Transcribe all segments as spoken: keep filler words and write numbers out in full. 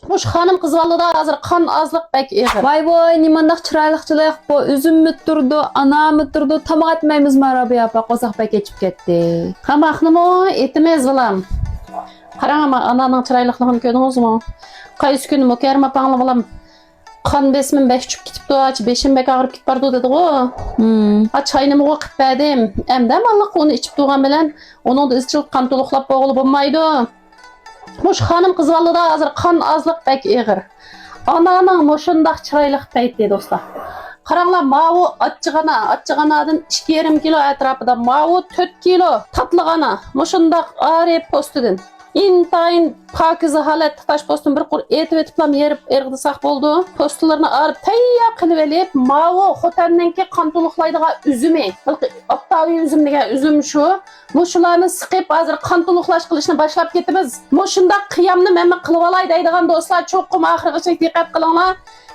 مۇشۇ خانىم قىز بالىدا ھازىر قان ئازلىق بەك ئېغىر. ۋاي ۋاي، نېمانداق چىرايلىق جىلىق بۇ، ئۈزۈممۇ تۇرىدۇ، ئانامۇ تۇرىدۇ، تاماق ئەتمەيمىزمۇ رابىيە ئاپا، قورساق بەك ئېچىپ كەتتى. تاماقنىمۇ ئېتىمىز بالام. قاراڭ، ئانا، ئانانىڭ چىرايلىقلىقىنى كۆردىڭىزمۇ؟ قايسى كۈنى مۇكەررەم ئاپاڭلار بالام قان بېسىمىم بەك چۈشۈپ كېتىپتۇ، بېشىم بەك ئاغرىپ كېتىپ بارىدۇ دېدىغۇ. ھا، چاينىمۇ قىلىپ بەردىم. ئەمدى ئامانلىق ئۇنى ئىچىپ تۇرغان بىلەن ئۇنىڭدا ئىزچىل قان تولۇقلاپ بولغىلى بولمايدۇ. مۇشۇ خانىم قىز بالىدا ھازىر قان ئازلىق بەك ئېغىر. ئانانىڭ مۇشۇنداق چىرايلىق پەيتى، دوستلار. قاراڭلار، ماۋۇ ئاچچىغانا، ئاچچىغانادىن ئىككى يېرىم كىلو ئەتراپىدا، ماۋۇ تۆت كىلو تاتلىغانا، مۇشۇنداق ئارىپ پوستىدىن ئىنتايىن پاكىزە ھالەتتە تاش پوستىنى بىر قۇر ئېتىۋېتىپلا يېرىپ ئېرىغدىساق بولىدۇ. پوستىلىرىنى ئارىپ تەييار قىلىۋېلىپ، ماۋۇ خوتەننىڭكى قان تولۇقلايدىغان ئۈزۈمى، ھېلىقى ئاپتاۋى ئۈزۈم دېگەن ئۈزۈم شۇ. مۇشۇلارنى سىقىپ، ھازىر قان تولۇقلاش قىلىشنى باشلاپ كېتىمىز. مۇشۇنداق قىيامنى مەنمۇ قىلىۋالاي دەيدىغان دوستلار، چوقۇم ئاخىرغىچە دىققەت قىلىڭلار.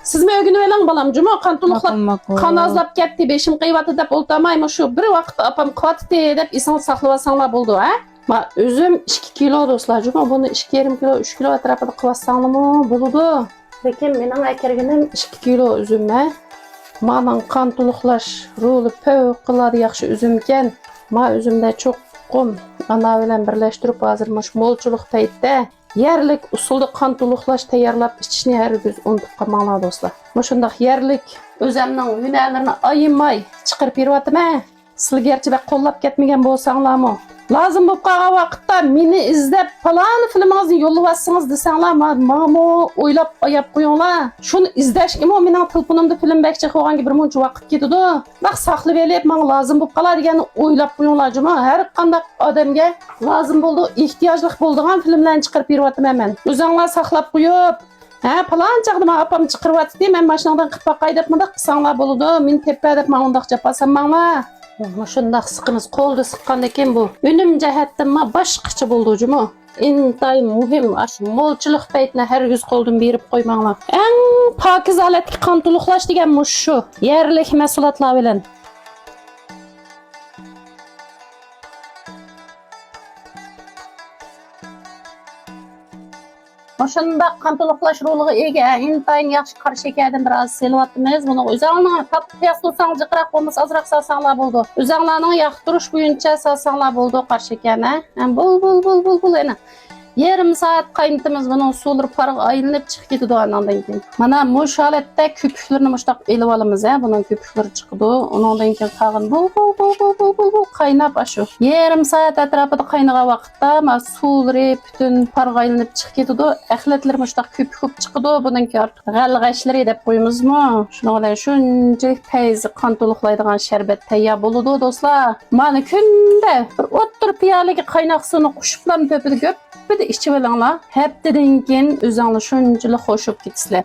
سىزمۇ ئۆگىنىۋېلىڭ، بالام، جۇمۇ، قان تولۇقلاپ، ماقۇل، ماقۇل. قان ئازلاپ كەتتى، بېشىم قېيىۋاتىدۇ دەپ ئولتۇرماي، مۇشۇ بىر ۋاقىتتا ئاپام قىلىۋاتىتتى دەپ ئېسىڭىزدە ساقلىۋالساڭلار بولىدۇ، ھە؟ ما، ئۈزۈم ئىككى كىلو، دوستلار، جۇمۇ، بۇنى ئىككى يېرىم كىلو، ئۈچ كىلو ئەتراپىدا قىلىۋاتساڭلارمۇ بولىدۇ. لېكىن مېنىڭ ئەكىرگىنىم ئىككى كىلو ئۈزۈم، ھە. مانىڭ قان تولۇقلاش رولى پەۋقۇلئاددە ياخشى ئۈزۈمكەن. ما ئۈزۈمدە چوقۇم ئانا بىلەن بىرلەشتۈرۈپ، ھازىر مۇشۇ مولچىلىق پەيتتە يەرلىك ئۇسۇلدا قان تولۇقلاش تەييارلاپ ئىچىشنى ھەرگىز ئۇنتۇپ قالماڭلار، دوستلار. مۇشۇنداق يەرلىك ئۆزەمنىڭ ھۈنەرلىرىنى ئايىماي چىقىرىپ بېرىۋاتىمەن. سىلەر گەرچە بەك قوللاپ كەتمىگەن بولساڭلارمۇ، لازىم بولۇپ قالغان ۋاقىتتا مېنى ئىزدەپ، پالان فىلىمىڭىزنى يوللىۋاتسىڭىز دېسەڭلار، ما-، ماڭىمۇ ئويلاپ ئاياپ قويۇڭلار. شۇنى ئىزدەشكىمۇ مېنىڭ تېلېفونۇمدا فىلىم بەك جىق بولغانكى بىر مۇنچە ۋاقىت كېتىدۇ. بەك ساقلىۋېلىپ، ماڭا لازىم بولۇپ قالار دېگەننى ئويلاپ قويۇڭلار جۇمۇ. ھەر قانداق ئادەمگە لازىم بولىدۇ، ئېھتىياجلىق بولىدىغان فىلىملارنى چىقىرىپ بېرىۋاتىمەن مەن. ئۆزۈڭلار ساقلاپ قويۇپ، ھە، پالان چاغدا ماڭا ئاپام چىقىرىۋاتتى، مەن ماشىناڭدىن قىلىپ باقاي دەپ مۇنداق قىلساڭلار بولىدۇ. مېنى تېپە دەپ ماڭا ئۇنداق جاپا سالماڭلار. مۇشۇنداق سىقىمىز، قولدا سىققاندىن كېيىن بۇ ئۈنۈم جەھەتتىنمۇ باشقىچە بولىدۇ جۇمۇ. ئىنتايىن مۇھىم، ئاشۇ مولچىلىق پەيتنى ھەرگىز قولدىن بېرىپ قويماڭلار. ئەڭ پاكىز ھالەتتىكى قان تولۇقلاش دېگەن مۇشۇ، يەرلىك مەھسۇلاتلار بىلەن. مۇشۇنداق قان تولۇقلاش رولىغا ئىگە، ئىنتايىن ياخشى قارا شېكەردىن بىر ئاز سېلىۋاتىمىز. بۇنىڭ ئۆزۈڭلارنىڭ تاتلىق ياقتۇرساڭلار جىقراق بولمىسا ئازراق سالساڭلار بولىدۇ. ئۆزۈڭلارنىڭ ياقتۇرۇش بويىچە سالساڭلار بولىدۇ قارا شېكەرنى. ھە، بۇل، بۇل، بۇل، بۇل، بۇل، ئەنە. يېرىم سائەت قاينىتىمىز، بۇنىڭ سۇلىرى پارغا ئايلىنىپ چىقىپ كېتىدۇ ئاناندىن كېيىن. مانا مۇشۇ ھالەتتە كۆپۈكلىرىنى مۇشۇنداق ئېلىۋالىمىز، ھە، بۇنىڭ كۆپۈكلىرى چىقىدۇ. ئۇنىڭدىن كېيىن قالغان بۇ، بۇ، بۇ قايناپ ئاشۇ يېرىم سائەت ئەتراپىدا قاينىغان ۋاقىتتا، ما سۇلىرى پۈتۈن پارغا ئايلىنىپ چىقىپ كېتىدۇ. ئەخلەتلىرى مۇشۇنداق كۆپۈك بولۇپ چىقىدۇ. بۇنىڭكى ئارتۇق غەلغەشلىرى دەپ قويىمىزمۇ؟ شۇنىڭ بىلەن شۇنچىلىك پەيزى قان تولۇقلايدىغان شەربەت تەييار بولىدۇ، دوستلار. مانا كۈندە بىر ئوتتۇرا پىيالىگە قايناق سۇنى قۇشۇپلام تۆپىدە گۆپپىدە ئىچىۋېلىڭلار. ھەپتىدىن كېيىن ئۆزۈڭلار شۇنچىلىك خۇش بولۇپ كېتىسىلەر.